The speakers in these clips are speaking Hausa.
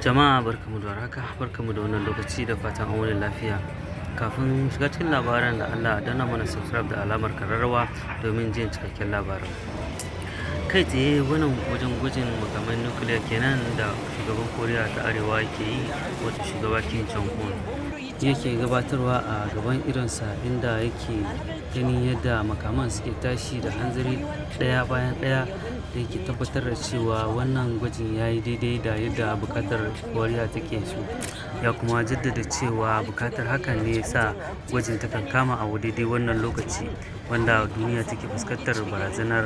Jama'a, barkamu da warhaka, barkamu da wannan lokaci, da fatan an wuni lafiya. Kafin shiga cikin labaran, da Allah danna mana subscribe da alamar kararrawa domin jin cikakken labarin. Kai tsaye, wannan wajen gwajin makaman nukiliya kenan da shugaban Koriya ta Arewa ke yi, wato shugaba Kim Jong Un yake gabatarwa a gaban idonsa, inda yake ganin yadda makaman suke tashi da hanzari ɗaya bayan ɗaya, da yake tabbatar da cewa wannan gwajin ya yi daidai da yadda bukatar Koriya take so. Ya kuma jaddada cewa bukatar hakan ne sa gwajin ta kama a daidai wannan lokaci wanda duniya take fuskantar barazanar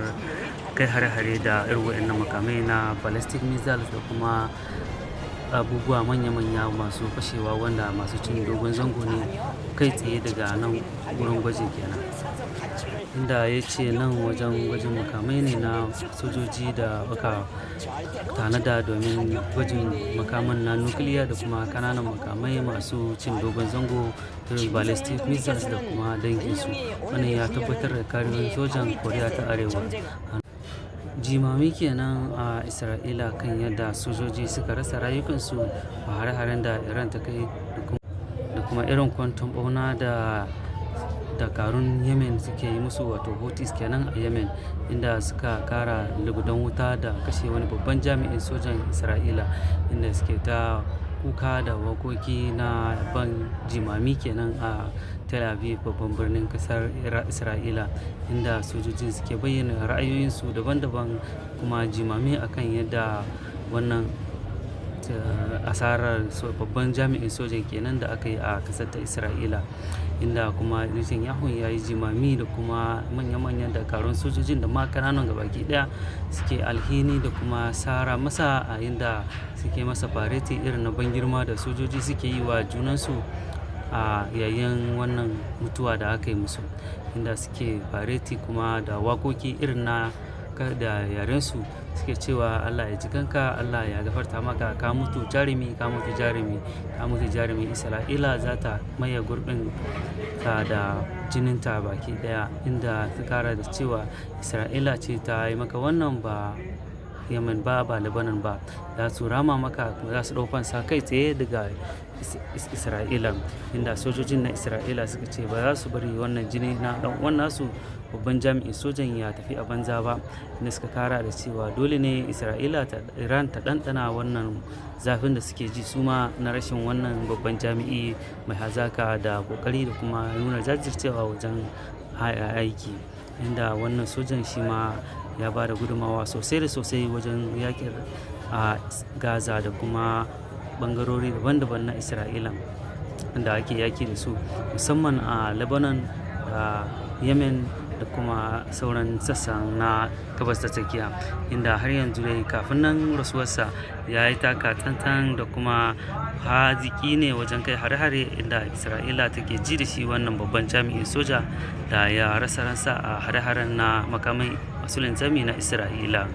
kai hare-hare da irin waɗannan makamai na ballistic missiles da kuma abubuwa manya-manya masu fashewa, wanda masu cin dogon zango ne, kai tsaye daga nan wurin gwajin kenan, inda ya ce nan wajen gwajin makamai ne na sojoji da aka tanada domin gwajin makaman na nukiliya da kuma kananan makamai masu cin dogon zango, irin ballistic missiles da kuma danginsu. Wannan ya tabbatar da kariyar sojan Koriya ta Arewa. Jimami kenan a Isra'ila kan yadda sojoji suka rasa rayukansu a hare-haren da Iran ta kai, da kuma irin kwanton bauna da dakarun Yemen suke yi musu, wato Houthis kenan a Yemen, inda suka kara lugudan wuta da kashe wani babban jami'in sojan Isra'ila, inda suke ta kuka da waƙoƙi na ban jimami kenan a Tel Aviv, babban birnin kasar Isra'ila, inda sojojin suke bayyana ra'ayoyinsu daban-daban kuma jimami akan yadda wannan asarar babban jami'in sojan kenan da aka yi a kasar ta Isra'ila, inda kuma Netanyahu ya yi jimami da kuma manya-manyan dakarun sojojin da ma kananan gabaki daya suke alhini da kuma sara masa, a inda suke masa fareti irin na ban girma da sojoji suke yi wa junansu a yayin wannan mutuwa da aka yi musu, inda suke fareti kuma da waƙoƙi irin na da yarensu, suke cewa, "Allah ya ji kanka, Allah ya gafarta maka, ka mutu jarumi, ka mutu jarumi, ka mutu jarumi. Isra'ila za ta maye gurbin ka da jininta baki daya," inda ta kara da cewa Isra'ila ce ta yi maka wannan, ba Yemen ba, ba Lebanon ba. Za su rama maka, za su ɗau fansa kai tsaye daga Isra'ila, inda sojojin na Isra'ila suka ce ba za su bari wannan jini na ɗan uwan nasu, babban jami'in sojan, ya tafi a banza ba, inda suka kara da cewa dole ne Isra'ila ta Iran ta ɗanɗana wannan zafin da suke ji suma na rashin wannan babban jami'i mai hazaka da kokari da kuma nuna jajircewa wajen aiki, inda wannan sojan shi ma ya ba da gudumawa sosai da sosai wajen yakin a Gaza da kuma bangarori daban-daban na Isra'ila da ake yaki da su, musamman a Lebanon da Yemen da kuma sauran sassan na Gabas ta Tsakiya, inda har yanzu dai kafin nan rasuwarsa ya yi taka tsantsan da kuma haziki ne wajen kai hare-hare, inda Isra'ila take ji da shi. Wannan babban jami'in soja da ya rasa ransa a hare-haren na makamai masu linzami na Isra'ila.